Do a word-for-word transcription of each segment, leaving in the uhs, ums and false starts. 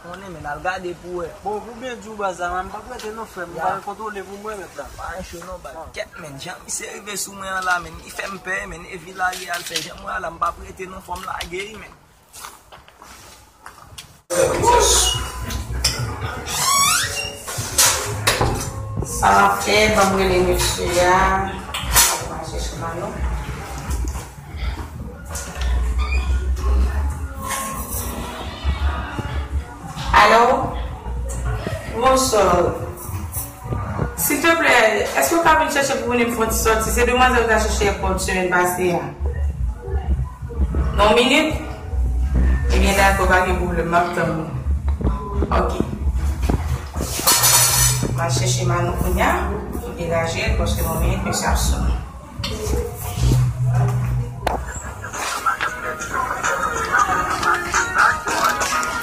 Konnen, men al gade pou wè. Bon, pou byen di w baz la, m p ap rete non, frè m. M pa kontwole pou mwen, mèt la. Pa cho non, baz. Kèt, men, jan misye rive sou mwen an la, men, li fè m pè, men, e vi lari al fè jan mwen la, m p ap rete non, fò m lage, men. Sa w ap fè, ban m rele mesye a. Al chèche Manon. Alo? Bonswa. Silteplè, èske w ka vin chèche pou vin fè yon ti sòti? Se demwazèl w t al chèche èpòt semèn pase a. Nan yon minit? Ebyen, dakò, pa gen pwoblèm, m ap tann ou. Oke. M al chèche Manon kounye a, pou degaje l, paske nan yon minit, mesye ap sone.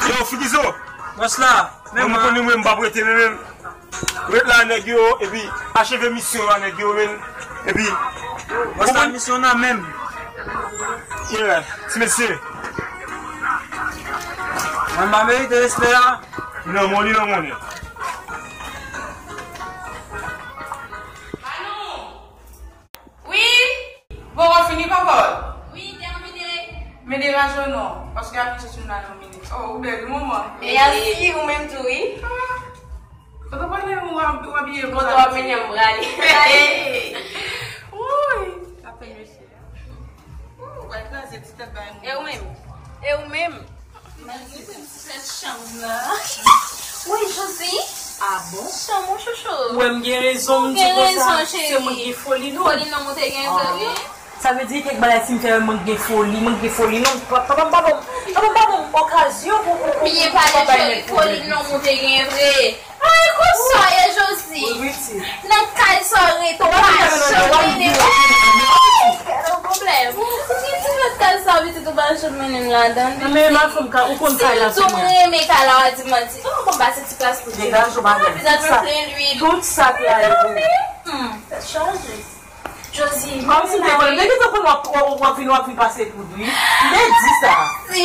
Yo, Figizo! Bòs la, men mwen, mwen konnen mwen, m p ap rete, men, men. Ret la, nèg yo, epi acheve misyon yo a, nèg yo, men. Epi, bòs la, misyon nan men m. Yeah, ti mesye. Mwen, m pa merite respè a. Li nan men w, li nan men w. Wi! Bon, w fini, papa? Wi, tèmine. Men degaje w non, paske y ap vin chèche m nan yon minit. Oh, ou bèl wi, manman. Mèsi, ou menm tou, wi. Ah. Kote w prale, w ap, w abiye konsa? Kote w ap mennen m prale? Woy, sa fè mesye. Ooh, w al kraze ti tèt bay moun. E ou menm? E ou menm? Malgre se ti tèt chanm la. Wi, Josie. Ah bon? Chanm ou chouchou. Ou wè m gen rezon, m di konsa, se mwen ki gen foli non. Foli non, ou te gen vre wi. Sa vle di kèk bagay si m fè mwen gen foli, mwen gen foli non. Papa m pa ban m, papa m pa ban m okazyon pou, pou, pou, byen pale, Jolie, foli non, ou te gen vre. Ay, konsa ye, Josie. Nan kay sa w rete, w pa janm mennen. Ay, gen yon pwoblèm. Ou gen ti lòt kay sa w pitit, ou pa janm mennen m ladan l. Men ma fanm ka, ou konn kay la sou mwen. Si m renmen kay la, w a di manti. Oh, bon, ba se ti plas pou degaje w, pa gen tout sa. Tout sa k la yo. Hmm, tèt chaje. Josie, kòmsi m te konnen, m te gentan konn w ap, w ap, w ap vin, w ap vin pase poud wi. M te di sa. Si.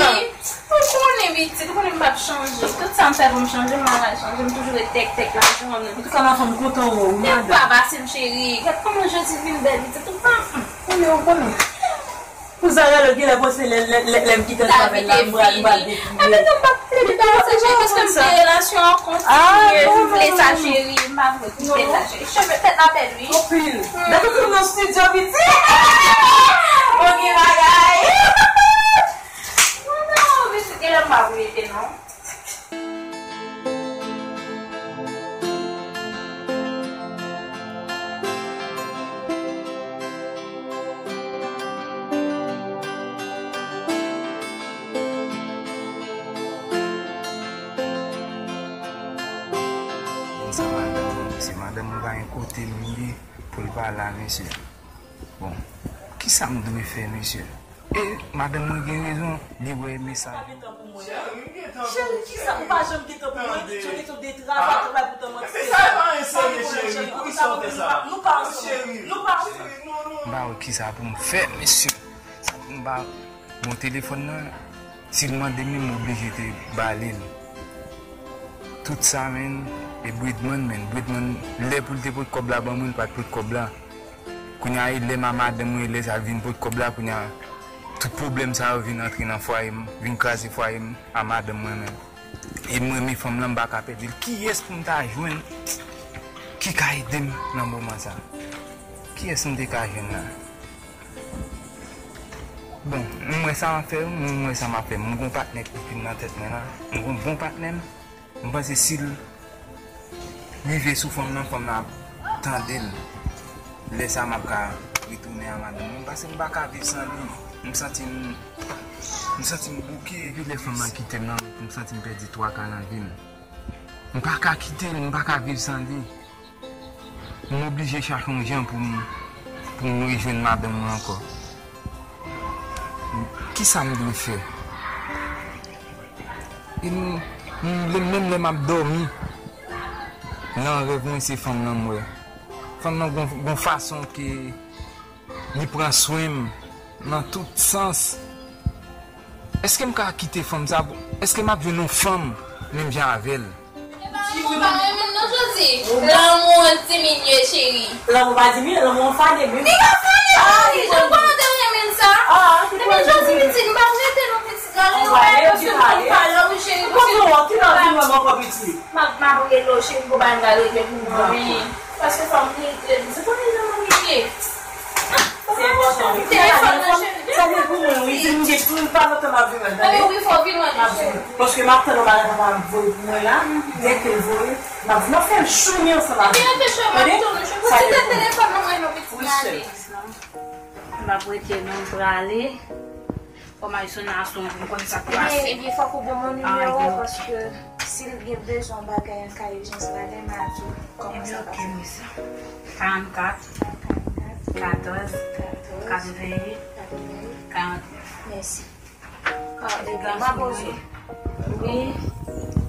Ou konnen pitit, ou konnen m p ap chanje. Tout sa m fè pou m chanje, m pa ka chanje. M toujou ret tèk tèk la, jan m nan. Antouka, madanm, m kontan wè w wi, madanm. Ou pa pase m, cheri. Gad kòman Josie vin bèl pitit, ou pa. Konnen, ou konnen. Pou Zara, lè genlè panse lè, lè, lè, lè m kite ansanm avè l la, m pral, m pral depliye. Epi tou m p ap plede pa pase cheri, paske m gen relasyon an kontinye. M vle sa, cheri, m pa vle kite sa, cheri. Cheve tèt la bèl wi. Anpil. Gade tout moun nan estidyo, pitit. Bon, gen bagay. Non, non, pitit, genlè m pa pou mete non. Sa madanm mwen, mesye, madanm mwen pa gen kote l ye pou l pa la, mesye. Bon, kisa m dwe fè, mesye? E madanm mwen gen rezon, li wè mesaj yo. Cheri, kisa ou pa janm gentan pou mwen? Pitit yo gentan de travay, travay pou tan manti. Sa e pa anyen serye, cheri. Poukisa w fè sa? Nou pa ansanm. Nou pa ansanm. M pa wè kisa pou m fè, mesye. Sa pou m ba bon telefòn nan. Si l mande m li, m oblije te ba li l. Tout sa, menn, e Bridman, menn. Bridman, lè pou l te pot kòb la ban mwen, li pa t pot kòb la. Kounye a, e lè m a madanm mwen, e lè sa vin pot kòb la, kounye a, tout pwoblèm sa yo vin antre nan fwaye m, vin kraze fwaye m a madanm mwen menm. E m renmen fanm lan, m pa ka pèdi l. Kiyès pou m ta jwenn ki ka ede m nan moman sa? Kiyès m te ka jwenn la? Bon, m wè sa m ap fè, m wè sa m ap fè. M gon patnè ki vin nan tèt mwen la. M gon bon patnè m. M panse si l rive sou fanm nan, fanm nan ap tande l. Lè sa a, m ap ka retounen a madanm mwen, paske m pa ka viv san li. M santi m, m santi m bouke. Depi lè fanm nan kite m nan, m santi m pèdi twa ka nan vi m. M pa ka kite l, m pa ka viv san li. M oblije chache yon jan pou m, pou m rejwenn madanm mwen ankò. Kisa m dwe fè? E m, m, lè, menm lè m ap dòmi, nan rèv mwen, se fanm nan m wè. Fanm nan gon, gon fason ke li pran swen m nan tout sans. Èske m ka kite fanm sa pou, èske m ap jwenn yon fanm menm jan avè l. Epa, lanmou pa renmen non, Josie. Lanmou an diminye, cheri. Lanmou pa diminye, lanmou an fane menm. Li pa fane, cheri. Jan konnen te renmen sa. Epi Josie pitit, m pa rete non pitit. Gade yon bagay paske m konn pale w, cheri. Kote w, ki lè w vin wè m ankò pitit? M ap, m ap rele w, cheri, pou bagay regle pou mwen. Paske fò m regle, se konnen jan mwen ye. Se enpòtan, wi. Telefòn nan, cheri. Sa gen pou mwen, wi. Si m gen pou m pa lontan m ap vin wè l, tande? Wi, fò w vin wè l, cheri. Paske m ap tann yon bagay papa m ap voye pou mwen la. Dèke l voye, m ap vin, m ap fè l choumen ansanm avè l. Tande? Sa gen pou mwen. Wi, cheri. M ap rete non, m prale. Fò m al sonn Asou pou m konn sa k pase. Ebyen, ebyen, fòk ou ban mwen nimewo w, paske si l gen bezwen bagay an ka ijans la, lè m a di w kòman sa pase. Ebyen, ok, mi sa. Karannkat, katòz, katòz, katreventuit, katreventuit, karannèf. Mèsi. Ah, ebyen, m a poze w. Wi.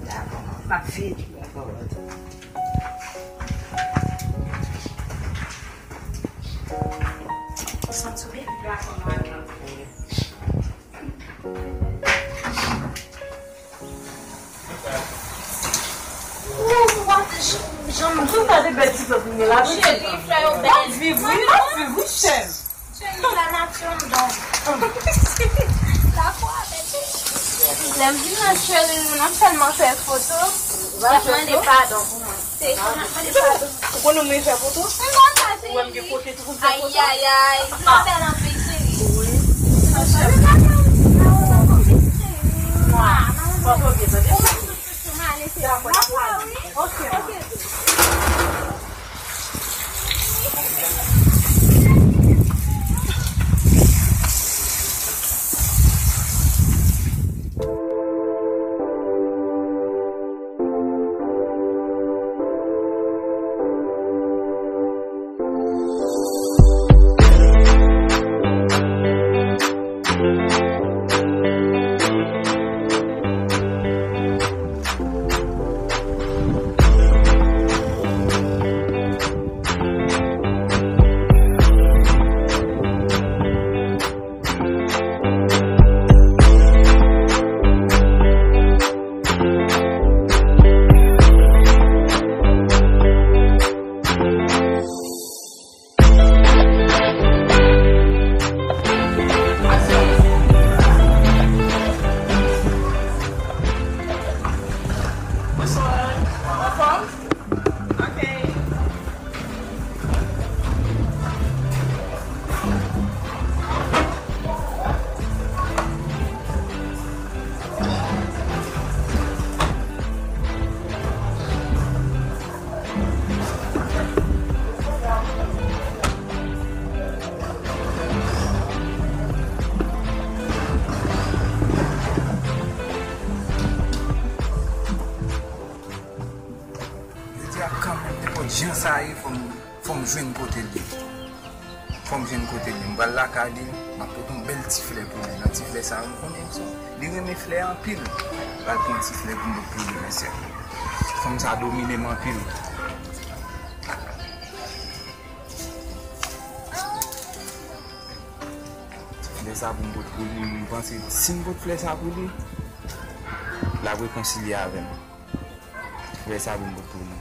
Dakò. M ap vini. Ou santi w byen? Ou, ou pa te j-, janm. Tout sa de bèl ti pèp nou gen la, wi. Cheri, flè yo bèl. N ap viv, wi, n ap viv, wi, chèm. Cheri, la nati anndan. Dakò avèk ou. Lè m vin nan cheri, nou, n ap sèlman fè foto. N ap mande padon pou mwen. Se sa, n ap mande padon. Ou konnen mwen fè foto? Ou wè m gen kote tou pou m fè foto? Ayayay, sa bèl anpil, cheri. Wi. Mwa. Foto byen, tande. Dakò, dakò. Ok. Bonswa. Anfòm? Ok. Jodi a kanmenm, nenpòt jan sa ye, fò m, fò m jwenn kote l ye. Fò m jwenn kote l ye. M pral lakay li, m ap pote yon bèl ti flè pou li. Nan ti flè sa yo, m konnen sa. Li renmen flè anpil. M pral pran yon ti flè pou m pote pou li, mesye. Fanm sa domine m anpil. Ti flè sa pou m pote pou li, m panse si m pote flè sa pou li, l ap rekonsilye avè m. Frè sa pou m pot pou nou.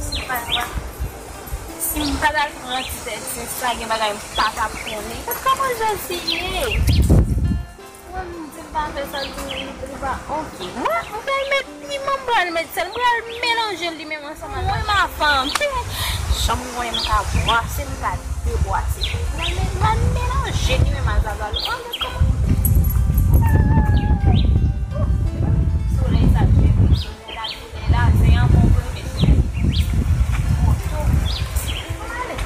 Si m pa t al pran, si m pa t al pran ti tèt, se sa gen bagay m pa t ap konnen. Kòman Josie ye? Mwen m di m pa fè sa, l di li, li pa. Ok. Mwen, m pral met piman, m pral met sèl, m pral melanje li menm ansanm ak. Mwen m avan. Jan m konnen m ka bwase, m ka debwase. M pral met, m pral melanje li menm ak zazaw. Solèy sa t fè bri, solèy la, solèy la, zen an bon vre, mesye. Moto. Ale.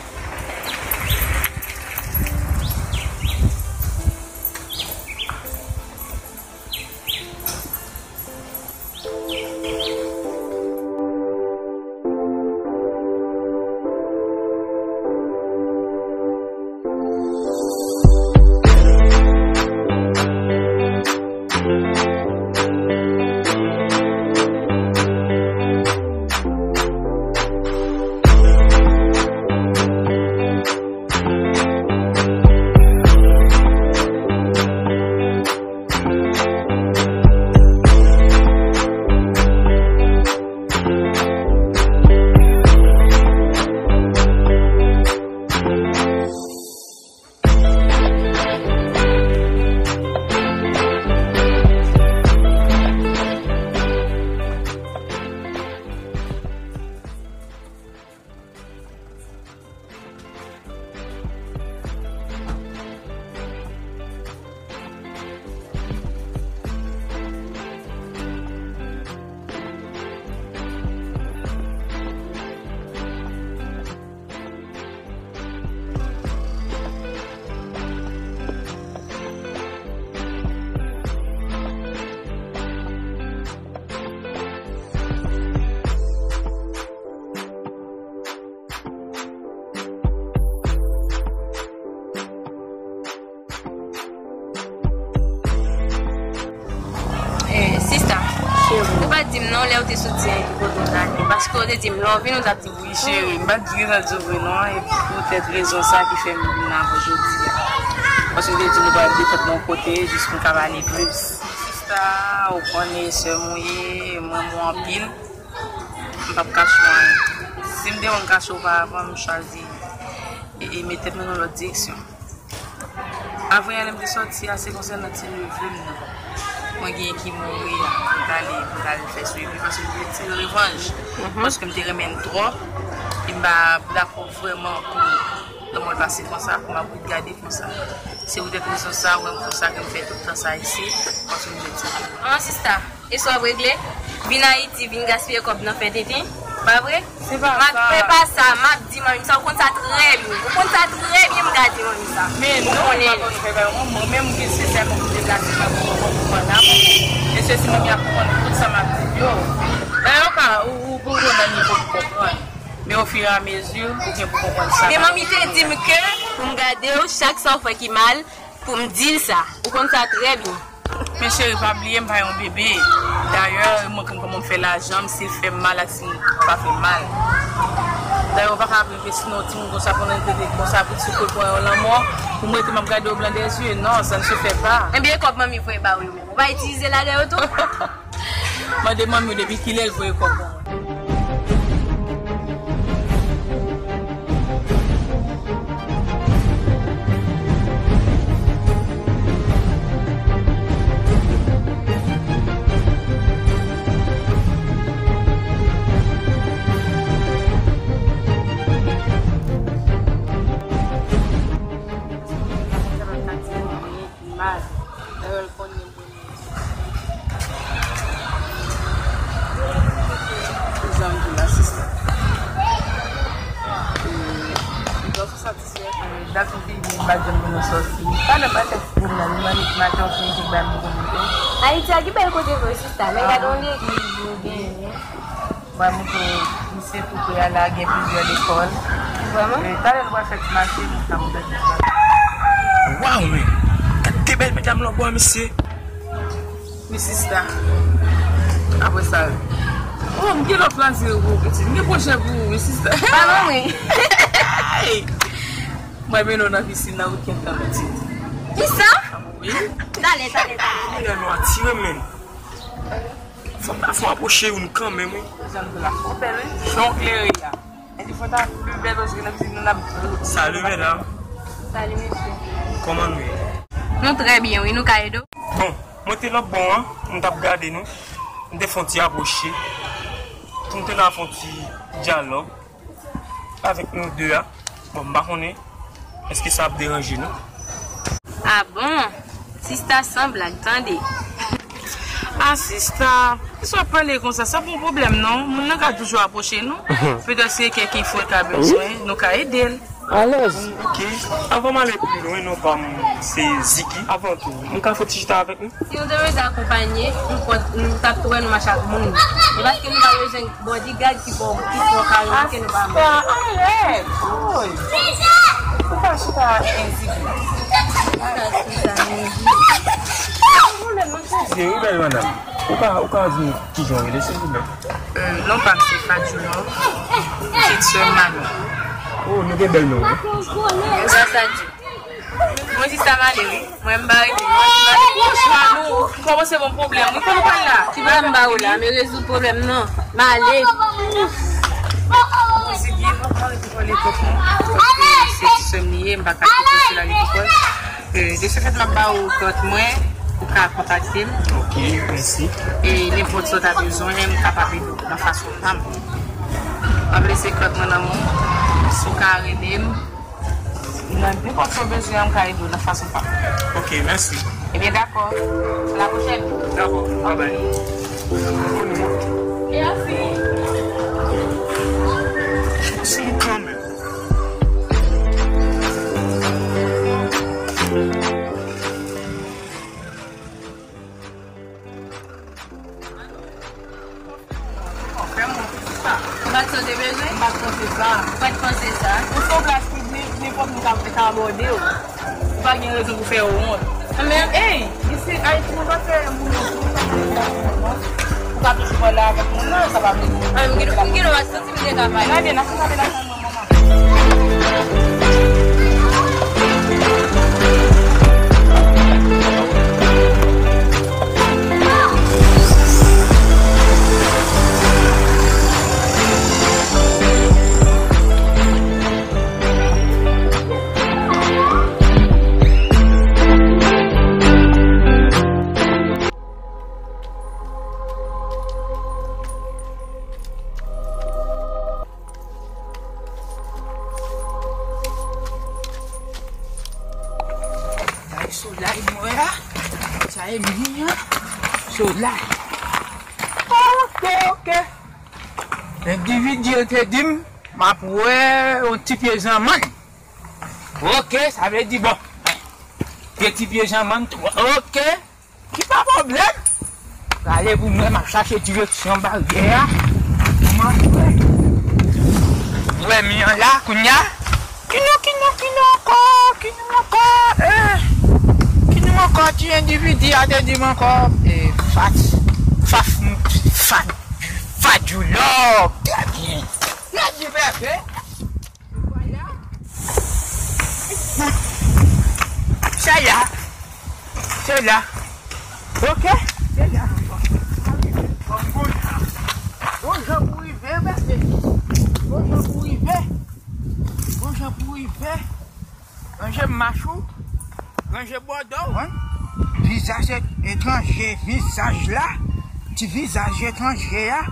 Di m non, lè w te soti a, epi kote w t ale. Paske w te di m lè w vin, ou t ap di m wi, cheri, m pa t gen tan di w vre non, e poutèt rezon sa ki fè m vin la pou jodi a. Paske m te di nou pral defann nan yon kote, jis pou n ka pale plis. Sista, ou konnen sè m ou ye, m renmen w anpil. M p ap kache w anyen. Si m te konn kache w oparavan, m chwazi e, e mete tèt mwen nan lòt direksyon. Avan yè lè m te sòti a, se konsènan ti neve m nan. Mwen genyen ki mouri a, m t ale, m t ale fè swivi paske m te tire revanj. Paske m te renmen l twòp. E m pa dakò vrèman pou lanmò l pase konsa, pou m ap ret gade konsa. Se poutèt rezon sa, ou wè m konsa ke m fè tout tan sa isit, paske m te tire. An, sista. E sa w ap regle? Vin Ayiti, vin gaspiye kòb nan fè tenten, pa vre? Se pa sa. M ap, se pa sa, m ap di manmi sa, ou konn sa trè byen. Ou konn sa trè byen, m ka di manmi sa. Men non, ou pa konn fè bagay, mwen menm ki se sèlman pou deplase, m ap konprann, konprann, konprann. E se si manmi ap konprann tout sa m ap di yo. Dayè, ou ka, ou, ou, ou konn nan nivo pou konprann. Men ofiramezi, ou gen pou konprann sa. Men manmi te di m ke pou m gade w, chak sa w fè ki mal, pou m di l sa. Ou konn sa trè byen. Men cheri, pa bliye m pa yon bebe. Dayè, mwen konn kòman m fè lajan, m se fè m mal ak si m pa fè m mal. Dayè, ou pa ka ap rete sinon timoun konsa pandan l rete konsa, pou ti kou l pran yon lanmò, pou m rete m ap gade w blan dèzye. Non, ça ne se fait pas. Ebyen, kòb manmi voye ba ou yo menm. Ou pa itilize l avè yo tou? Mande manmi w depi kilè l voye kòb ban mwen. Mal. Dayè, l konnen mwen. Zanmi la, sista. E, m panse w satisfè. Dat ou vini, m pa t janm vin sòti. Talè m pa fè ti pwomenad, m annik maten, ou fini kèk bagay m poko montre. Ayiti a gen bèl kote vre, sista, men gade yon legliz yo genyen. Mwen montre w, misye tou pre a la, gen plizyè lekòl. Vrèman? E, talè nou pral fè ti mache, nou ka montre nou sa. Waw, men! Gad de bèl medam lan bò, mesye! Wi, sista. Apre sa, oh, m gen lòt plezi pou ou, pitit. M gen pwojè pou ou, wi, sista. Pale, wi. Hey! Mwen mennen w nan pisin nan, ou t gen tan, pitit. Kisa? Wi. Talè, talè, talè. Lè nou atire, men. Fò m ta fè apwoche youn kanmenm, wi. Jan nou la fò bèl, wi. Jan w klere a. Epi fò ta pli bèl paske nan pisin nou n ap. Salut, medam. Salut, mesye. Kòman nou ye? Nou trè byen, wi. Nou ka ede w? Bon, mwen te lòt bò an, m t ap gade nou. M te fè yon ti apwoche. Pou m te la fè yon ti dyalòg avèk nou de a. Bon, m pa konnen èske sa ap deranje nou. Ah bon? Sista, san blag, tande. Ah, sista, kisa w ap pale konsa? Sa pa yon pwoblèm, non. Moun nan ka toujou apwoche nou. Petèt se kèk enfo l ka bezwen, nou ka ede l. Alèz. Ok. Anvan m ale pi lwen, non pa m se Ziggy. Avan tou, m ka fè ti chita avèk nou? Si nou te bezwen akonpanye, nou pòt, nou t ap tou wè nou mache ak moun. E paske nou pa bezwen bodyguard ki fò, ki fò kare ke nou pa moun. Alèz. Ou pa chita, en, Ziggy. Ziggy, wi, bèl madanm. Ou ka, ou ka di m kijan w rele, silvouplè? Euh, non pa m se Fadjou non. Pitit sè m Mami. Oh, nou gen bèl non, wi. Gras a Dye. Mwen sista m ale, wi. Mwen m pa rete. Mwen m pa rete. Franchman, nou kòmanse bon pwoblèm. Wi, kote w pral la? Ki pwoblèm m ba ou la? Men rezoud pwoblèm nan. M ale. Mwen se byen, mwen pa rete pale kòk mwen. Paske se ti sè m li ye, m pa ka kite sila lekòl. Euh, de ce fait, m ap ba ou kòd mwen, ou ka kontakte m. Ok, mèsi. E nenpòt sa w ta bezwen, m kapab ede w nan fason pa m. M ap lese kòd mwen nan men w, si w ka rele m, nan nenpòt sa w bezwen an, m ka ede w nan fason pa m. Ok, mèsi. Ebyen, dakò. A la pwochèn. Dakò, babay. Mèsi. Sou kanmenm. Fè m yon ti sa. Ou pa t sa w te bezwen? M pa t panse sa. Ou pa t panse sa? Ou se yon plas piblik, nenpòt moun ka, ka abòde w. Ou pa gen rezon pou fè yo wont. Men, ey, isi, Ayiti, nou pa fè moun yo. Sa toujou wè la avèk moun nan, sa pa vle di. Ah, m gen, m gen dwa santi m deja mal. Gade, n ap gade la. Ay, solèy mwen a. Sa e li an. Solèy. Ok, ok. Endividi an te di m, m ap wè yon ti pye zanmann. Ok, sa vle di bon. Gen ti pye zanmann tou. Ok. Ki pa pwoblèm. Gade pou mwen, m ap chache direksyon baryè a. Kòman pou mwen wè mi an la, kounya. Ki non, ki non, ki non ankò, ki non ankò, eh. Ki non ankò, ti endividi a te di m ankò, eh, fat, faf, fat, fat you love. Trè byen. Trè byen, bebe. Vwala. Se la. Se la. Ok. Se la. Bon jan pou rive, bebe. Bon jan pou rive. Bon jan pou rive. Ranje mach ou. Ranje bòdò w, hein. Vizaj etranje, vizaj la. Ti vizaj etranje a.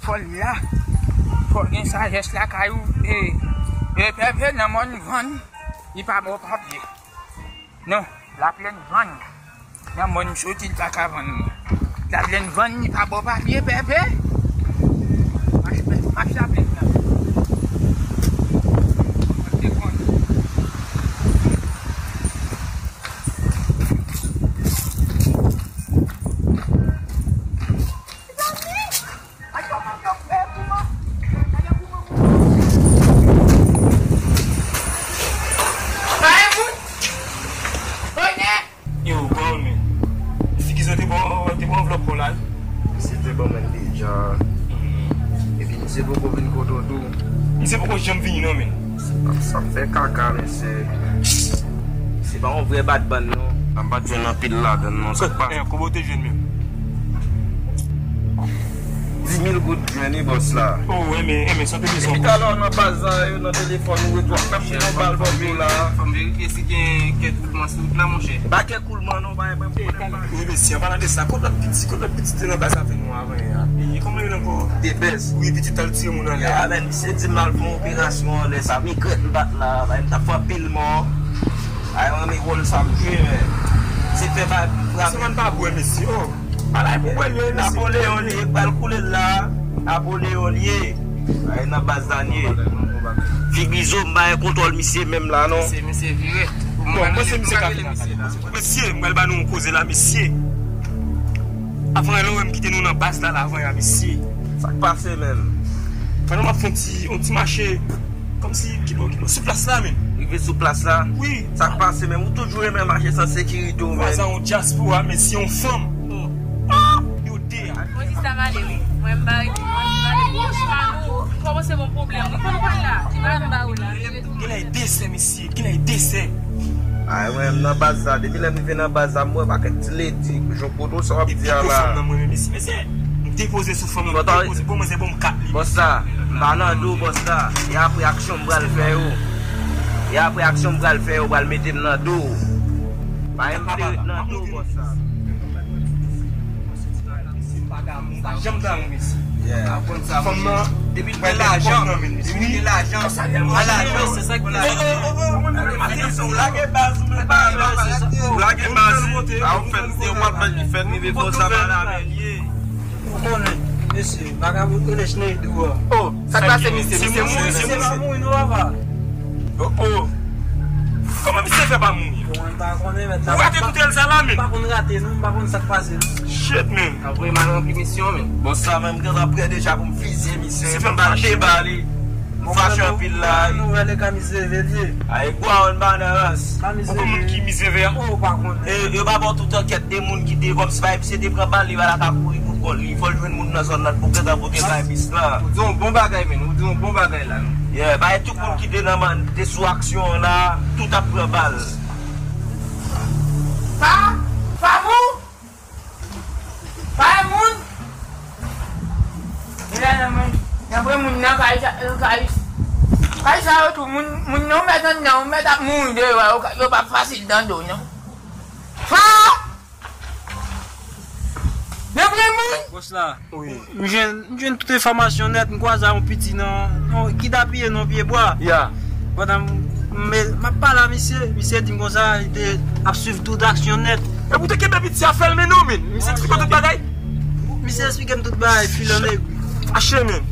Fò l la. Fò l gen sajès lakay ou. E, e pèpè nan mòn vann, li pa ba w papye. Non, Laplèn vann. Nan mòn soti, li pa ka vann. Laplèn vann, li pa ba w papye, pèpè. Mach, mach Laplèn la. Mwen te konn. Yo, bro, men. Figi sa te bon, te bon anvlòp pou la. Misye te bon, men, deja. Epi misye poko vin kote w tou. Misye poko janm vini, non, men. Sa, sa fè kaka, mesye. Se pa yon vrè badbann, non. An pa t jwenn anpil ladann, non. Sa k pase? Kote w te jwenn menm? Dis mil goud jwenn wi, bòs la. Oh, enben, enben, sa te bezwen. Epi talè w nan baz la, yo nan telefòn, ou ret w ap fè m pran bal bòs yo la. Fò m verifye si gen kèk woulman sou wout la, monchè. Pa kèk woulman, non, pa gen pwoblèm, pa. Wi, mesye, an palan de sa, kot lòt pitit, kot lòt pitit te nan baz avè nou avan yè a? E kòman yo rele ankò? Debès. Wi, pitit al tiye moun anlè. Ya, men, misye di m al fè yon operasyon anlè sa. Migrèn bat la, bay m t ap fè anpil mò. Ay, mwen renmen wòl sa m jwe, men. Se fè bay frape. Se mwen pa bwè, mesye. Oh. Ala pou wè l ye, mesye. Napoleon li ye, pral koule l la. Napoleon li ye. Ay, nan baz la li ye. Figi zo, m pa gen kontwòl misye menm la, non. Mesye, misye vire. Bon, mwen se misye k ap vin. Mesye, m pral ba nou yon koze la, mesye. Avan lè w wè m kite nou nan baz la, la, avan ya, mesye. Sa k pase, menm? Pandan m ap fè yon ti, yon ti mache. Kòmsi, kibò, kibò, sou plas la, men. Rive sou plas la? Wi. Sa k pase, men? Ou toujou renmen mache san sekirite w, men. Vwazan yon dyaspora, men se yon fanm. Oh. Ah! Yo de a. Mwen di sa m ale, wi. Mwen m pa rete. Mwen m pa rete. Franchman, nou kòmanse bon pwoblèm. Wi, kòman w la? Mwen m ba ou la. Genlè e de sè, mesye. Genlè e de sè. Ay, mwen, m nan baz la. Depi lè m rive nan baz la, m wè pakèt ti ledi. Jan kote w sa w ap di a la. Epi gwo fanm nan mwen menm isi, mesye. M depoze sou fanm nan, m depoze, bon, mwen se bon, m kat li. Bòs la, m pa nan do w, bòs la. E apre aksyon m pral fè yo. E apre aksyon m pral fè yo, pral mete m nan do w. Pa yon m te ret nan do w, bòs la. M pa janm damou, mesye. Fanm nan, depi l gen lajan, depi l gen lajan, an lajan. Ou lage baz ou, men pa lage baz ou. Ou lage baz ou. A, ou fè l, ou pa fè l, li fè l, li fè l, sa pa la men l ye. Ou konnen, mesye, vagabon rele Schneider a. Oh, sa k pase, mesye? Misye mouri, misye mouri. Misye pa mouri, non, papa. Oh, oh. Kòman misye fè pa mouri? Bon, mwen pa konnen, mèt la. Ou rate tout èl sa la, men. M pa konn rate, non, m pa konn sa k pase, non. Shit, men. Avoye m al ranpli misyon, men. Bon, sa menm, gentan prè deja pou m fizye misye. Se fè m fache ba li. M fache anpil la. Nouvèl e ka mizeve l ye. Ay, gwa, yon banna rans. Ou konn moun ki mizeve a? Ou pa konnen. E, yo pa ba w tout ankèt de moun ki te, kòmsi pa misye te pran bal, li pa la ka kouri pou Bon, li fò l jwenn moun nan zòn nan pou gentan pote bay mis la. Ou di yon bon bagay, men. Ou di yon bon bagay la, non? Yeah, bay tout moun ki te nan man, te sou aksyon an la, tout ap pran bal. Pa, pa pou, pa e moun. E la nan mwen, nan mwen moun nan kay sa, kay, kay sa yo tou, moun, moun nan ou mèt anndan, ou mèt ap mouri deyò, yo, yo pa fasil nan do, non. Pa! Nan mwen moun. Bòs la. Wi. M jwenn, m jwenn tout enfòmasyon nèt, m kwaze a yon piti nan, nan, ki t apiye nan pye bwa. Ya. Pandan m, m, m ap pale a misye, misye di m konsa, li te ap swiv tout aksyon nèt. Epi w te kenbe piti a fèmen non, men. Misye eksplike w tout bagay. Misye eksplike m tout bagay, filan nèg. Achte, men.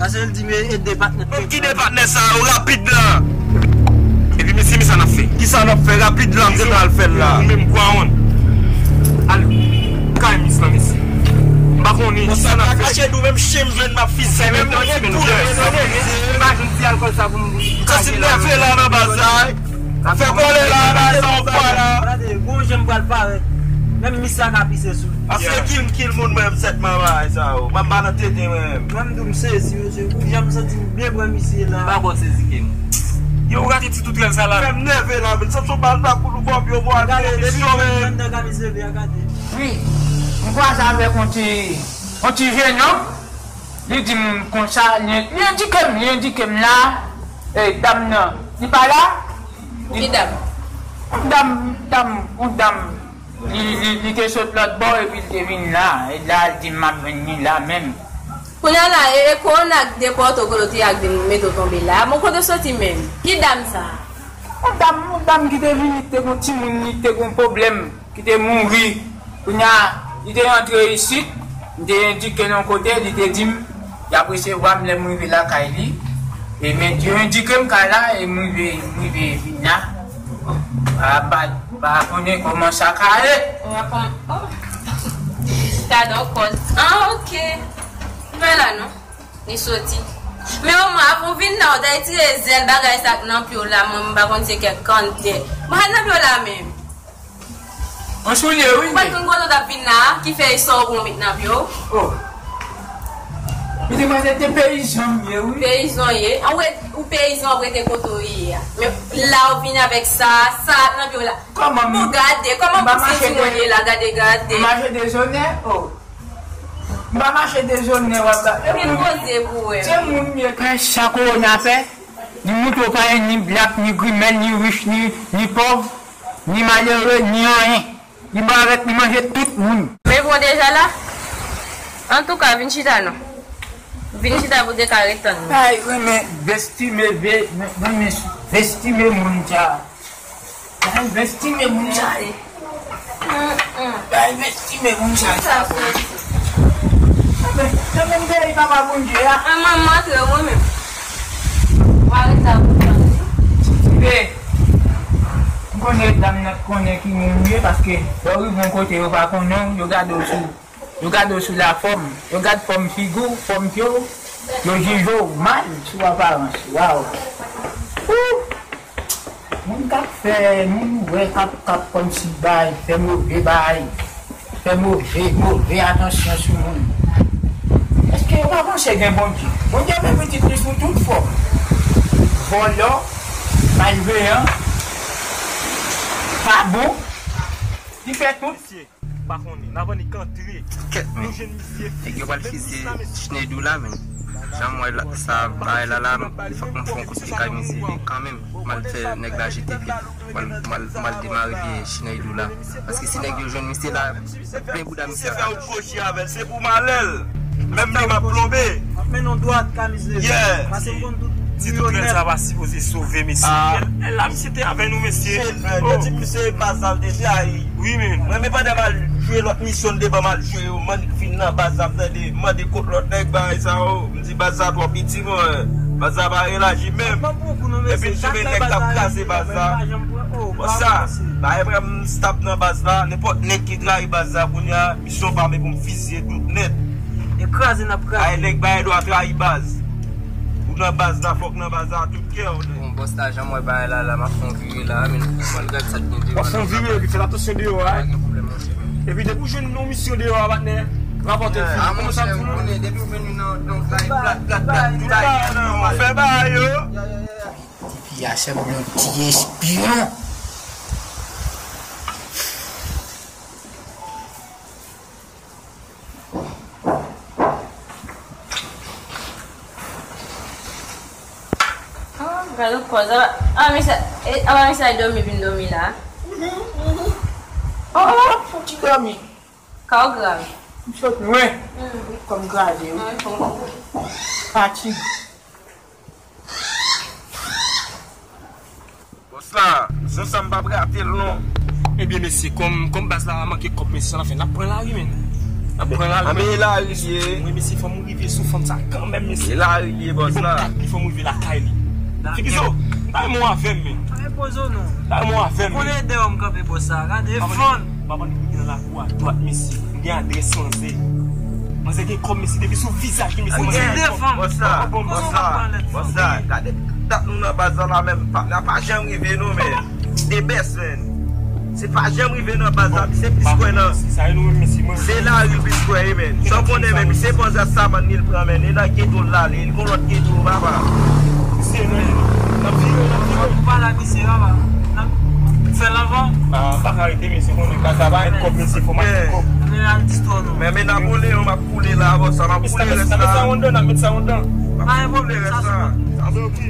Paske l di m e de patnè. Bon, ki de patnè sa yo rapid la? Epi mesye, men sa n ap fè. Ki sa n ap fè rapid la, m te pral fè l la. Ou menm kwa on. Al kay mis lan, mesye. M pa konnen ki sa n ap fè. Kache nou menm chen m jwenn m ap fizye menm nan yen tou. M pa jwenn ti alkòl sa pou m. Sa si m nève la nan baz la. Fè kòlè la, la, sa yon fwa la. Gade, gon jan m pral parèt. Menm misye a ka pise sou li. Paske kill, kill moun mwen, m sèt manman sa yo. M ap ba nan tete mwen. Mwen m di w m sezi, mesye. Gon jan m santi m byen pran misye la. M pa bon sezi ke m. Yo, ou rate ti toutrèl sa la. Fè m nève la, men sa se yon bal la pou nou kòb yo, bò, gade, depi misyon, men. Anndan kamiz bebe a, gade. Wi, m kwaze avèk yon ti, yon ti jennonm. Li di m konsa, li, li endike m, li endike m la, e, dam nan, li pa la? Ki dam? Yon dam, dam, yon dam, li, li, li te sot lòt bò epi li te vin la, e la l di m m ap jwenn li la menm. Kounye a la, e, e kowona k depòte w kote w te ye ak vin mete w tonbe la. Bon, kote w soti menm? Ki dam sa a? Yon dam, yon dam ki te vin, li te gon timoun, li te gon pwoblèm. Ki te mouri. Kounye a, li te rantre isit, m te endike l yon kote, li te di m, y ap resevwa m lè m rive lakay li. E men yo endike m kay la, e m rive, m rive vin la. A, pa, pa konnen kòman sa ka ye. Ou pa konn, oh. Gadon kòz. Ah, ok. Mwen la, non. Li soti. Men omwen, avan w vin la, ou t al tire zèl bagay sa k nan pye w la, mwen, m pa konn se kèk kantè. Mwen, nan pye w la menm. Yon soulye, wi. Ou pa t konn kote w t ap vin la, ki fè e sa w bon met nan pye w? Oh. Li te panse te peyizan m ye, wi. Peyizan w ye? An, ou, ou peyizan, ou rete kote w ye a. Men la, ou vin avèk sa, sa nan pye w la. Kòman m... Bon, gade, kòman pou se timoun ye la, gade, gade. M mache dezonè, oh. M pa mache dezonè, w ap gade. Vin poze pou wè. Se moun m ye. Sa kowona fè, li montre w pa gen ni blak, ni grimèl, ni rich, ni, ni pòv, ni malere, ni anyen. Li bon avèk, li manje tout moun. Men bon deja la. Antouka, vin chita non. Vin chita pou te ka ret tann nou. Ay, renmen vestime, ve-, renmen vestime moun sa. Ay, vestime moun sa. Ay, vestime moun sa. Sa fè. Renmen, renmen peyi papa Bondye a. An manman antre ou menm. Ou pa ret la pou tann li. Titile. M konnen dam nan konnen ki moun m ye, paske lè w rive yon kote yo pa konnen w, yo gade w sou, yo gade w sou lafòm, yo gad fòm figi w, fòm pye w, yo jije w mal sou aparans. Waw! Ouh! Moun k ap fè, moun ou wè k ap, k ap kòmsi bay, fè move bay. Fè move, move atansyon sou moun. Èske yo pa panse gen Bondye? Bondye fè pitit li sou tout fòm. Vòlò, malveyan, pa bon. Li fè tout. Mesye, m pa konnen. N ap annik antre. Kèt, men. Nou jwenn misye fiziye. Nèg yo pral fiziye Chinedou la, men. Jan m wè la, sa bagay la, la, fòk m fè yon kout pye kay misye kanmenm. M al fè nèg la jete pye l. M al, m al, m al demare pye Chinedou la. Paske si nèg yo jwenn misye la, plen bouda misye a ka touche. Misye fè yon gwo chyen avè l, se pou malè l. Menm li m ap plonbe. M ap mennen w dwat, kamiz leve. Yeah. Paske m konn tout. Ti toutrèl sa pa sipoze sove mesye. Ah. Lè la misye te avè nou, mesye. Yo di misye baz la l te trayi. Wi, men. Mwen, men pandan m al jwe lòt misyon, l te ban m al jwe yo, m annik vin nan baz la, m tande, m mande kot lòt nèg bagay sa yo. M di baz la twò piti, mwen. Baz la pa elaji menm. Epi m swiv nèg k ap kraze baz la. Bon, sa, bagay mwen, m stap nan baz la. Nenpòt nèg ki trayi baz la kounye a, misyon pa m e pou m fizye tout nèt. E kraze n ap kraze. Ay, nèg bagay dwa trayi baz. Ou nan baz la, fòk nan baz la, tout kè w. Bon, bòs la, jan m wè bagay la, la, m ap fè yon vire la, men m al gad sa k gen deyò a. W ap fè yon vire, epi fè atansyon deyò a. Pa gen pwoblèm, monchè, men. Epi depi w jwenn yon misyon deyò a, patnè, Rapòte l fini. Kòman sa m di nou? Depi w vini nan, nan kay, plat, plat, plat, tout bagay nòmal. Fè bagay yo. Depi yè sè m yon ti espyon. Oh, gade yon pòz. Apa, apa mesye, eh, apa mesye al dòmi vin dòmi la? Mhm, mhm. Oh, oh, fò ti dòmi. Ka w grav? M sot lwen. Hmm. Kò m kraze, wi. Ah, wi, fò m. Fatig. Bòs la, zon sa m p ap rate l non. Ebyen, mesye, kòm, kòm baz la manke kòb, mesye, sa n ap fè, n ap pran lari, men. N ap pran lari, men. Anben, e lari l ye. Mwen, mesye, fò m rive sou fanm sa kanmenm, mesye. E lari l ye, bòs la. Li ban m kat li, fò m rive lakay li. Figizo, pa yon mo avè m, men. Pa repoze w non. Pa yon mo avè m, men. Konnen dèyè w m kanpe, bòs la. Gade, fann. M ap annik rive nan lakou a dwat, mesye. M gen adrès manzè. Manzè gen kòb, mesye, depi sou vizaj li, mesye, manzè gen kòb. Bòs la, bòs la, bòs la, gade dat nou nan baz la la, men pa, la pa janm rive non, men. De bès, men. Se pa janm rive nan baz la, misye plis kwè nan. Se lari l plis kwè, men. Sa w konnen, men, misye panse a savann li l pran, men. E nan geto l ale, li gon lòt geto, papa. Misye, men, n ap vire, n ap vire. Ou pa la, misye, papa. N ap fè l anvan. Ah, pa ka rete, mesye, konnen baz la pa gen kòb, mesye, fò m achte kòb. Men, men, men Napoleon, m ap koule la, bòs la, m ap koule rès la. N ap met sa anndan, n ap met sa anndan. Pa gen pwoblèm, sa se bon. Sa se oke.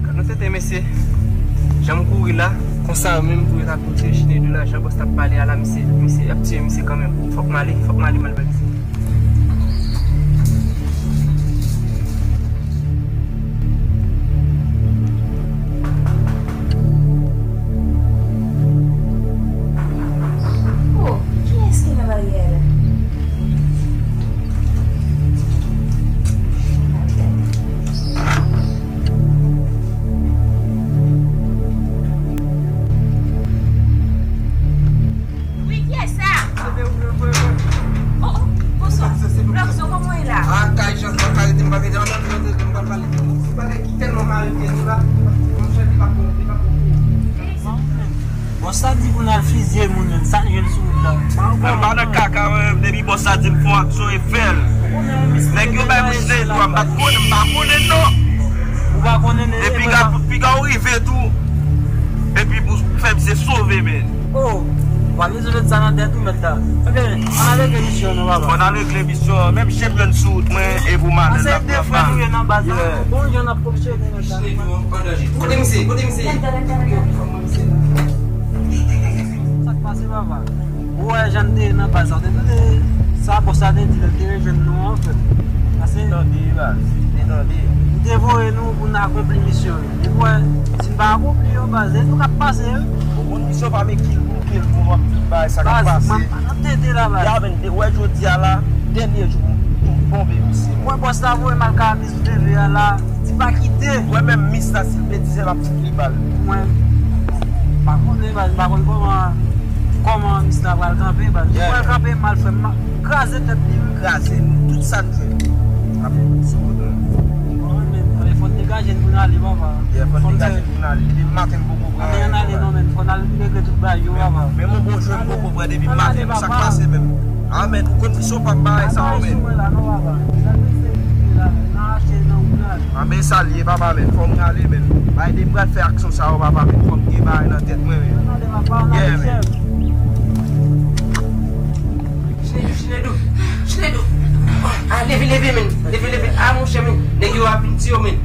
Gad yon tenten, mesye. Jan m kouri la, konsa menm tou, yo t ap pote Chinedou la, jan bòs t ap pale a la, misye, misye ap tiye misye kanmenm. Fòk m ale, fòk m ale, m al bay misye. Oh, kiyès ki nan baryè a la? Wi, kiyès sa? Oh, oh, bonswa. Blòkso, kòman w ye la? Ah, kay Jean Claude, kay Tim, pa vin antre, antre, antre, m pral pale de yon bagay ki tèlman mare pye nou la, monchè, li pa bon, li pa bon. Bòs la di pou n al fizye moun, menm sa n jwenn sou wout la. Mwen pa nan kaka, mwen menm, depi bòs la di m fè yon aksyon, e fè l. Nèg yo bay mwen chinedou a, m pa t konnen, m pa konnen non. Ou pa konnen, e piga, piga ou rive tou. Epi pou fè misye sove, men. Oh, w ap rezolve sa nan tèt ou, mèt la. Ebyen, ann al regle misyon, non, papa. Fò n al regle misyon an. Menm chen pran sou wout mwen, e pou malè l ap pran bal. Bon jan n ap fonksyone nan sa. Kote misye? Kote misye? Sa k pase, papa? Ou wè jan n te ye nan baz la, w te tande sa bòs la te di, l te rejwenn nou an, frè. Pase, tande, baz, te tande. Li te voye nou pou n akonpli misyon li. Epi w wè, si n pa akonpli yo, baz, e nou k ap pase, wi. Bon, bon, misyon pa m ekil pou m ekil pou m ap tout bagay sa k ap pase. Baz, m ap tete la, baz. Ya, men, de, wè, jodi a la, dènye jou pou m tonbe, mesye. Wè, bòs la voye m al ka miz ou te veye a la. Di pa kite. Mwen menm, mis la, si l vle di se l ap fout li bal. Mwen pa konnen, baz, m pa konn kòman, kòman mis la pral kanpe, baz. Yeah. Pral kanpe mal, frè m, m ap kraze tèt li, wi. Kraze nou, tout sa n jwenn. Ap sou wout nou. Bon, men, fò n degaje n pou n ale, papa. Yeah, fò n degaje n pou n ale. Depi maten m poko pran anyen. Ann ale, non, men, fò n al regle tout bagay yo, papa. Men, men m poko jwenn, m poko pran depi maten, sa k pase menm. Amen. Ou konn misyon pa bay sa, amen. Amen, sa l ye, papa, men. Fò m rale, men. Bay de m pral fè aksyon sa yo, papa, men. Fò m gen bagay nan tèt mwen, men. Yeah, men. Chinedou, Chinedou, Chinedou. Ah, leve, leve, men. Leve, leve. Ah, monchè, men. Nèg yo ap vin tiye w, men.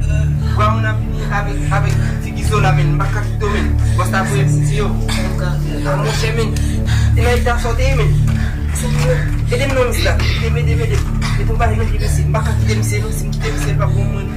Granmoun ap vini avèk, avèk Gizola, men, m pa ka kite w, men. Bòs la voye m di yo. A, monchè, men. Se nan eta sa w te ye, men. Ede m non, mis la. Ede m, ede m, ede m. Ede m, pa ede m, ede m, si m pa ka kite misye, non. Si m kite misye, l p ap bon mwen, non.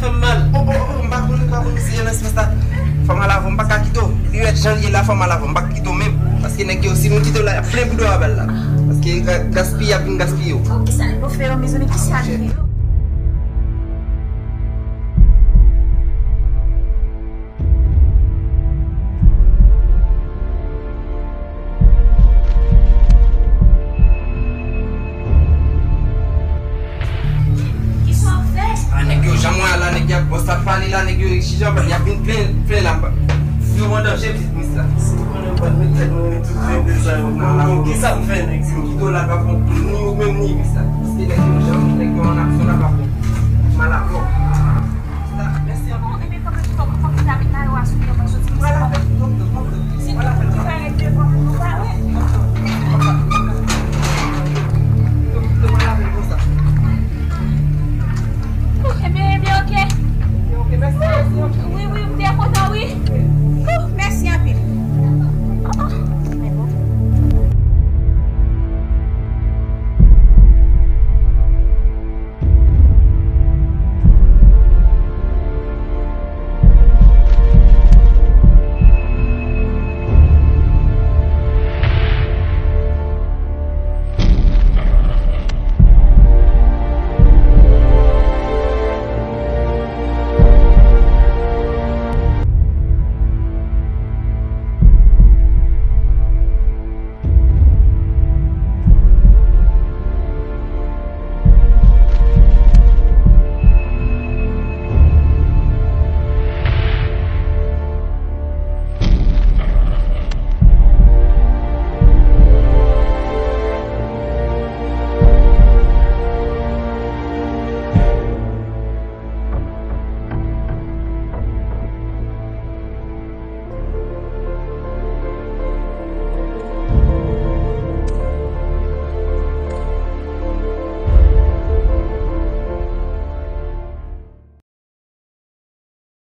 fè m mal. Oh, oh, oh, m pa konn, m pa konn si se Ernest, Miss la. Fò m al avè w, m pa ka kite w. Li wè jan l ye la, fò m al avè w, m pa ka kite w menm. Paske nèg yo, si nou kite w la, y ap plen bouda w a bal la. Paske ga- gaspiye ap vin gaspiye w. Oh, kisa yo fè yo, mezanmi, kisa yo fè yo? Kisa w fè? A, nèg yo, jan mwen a la, nèg y ap bòs ap pale la, nèg yo, jan y ap vin plen, plen la. Yo an danje, pitit Miss la. Si konnen m pa t met tèt mwen, tout vin de sa yo. Kisa m fè, nèg yo? Kite w la, pa fon, ni ou menm, ni Miss la. Paske nèg yo, jan, nèg yo an aksyon la, pa fon. Mal avè w.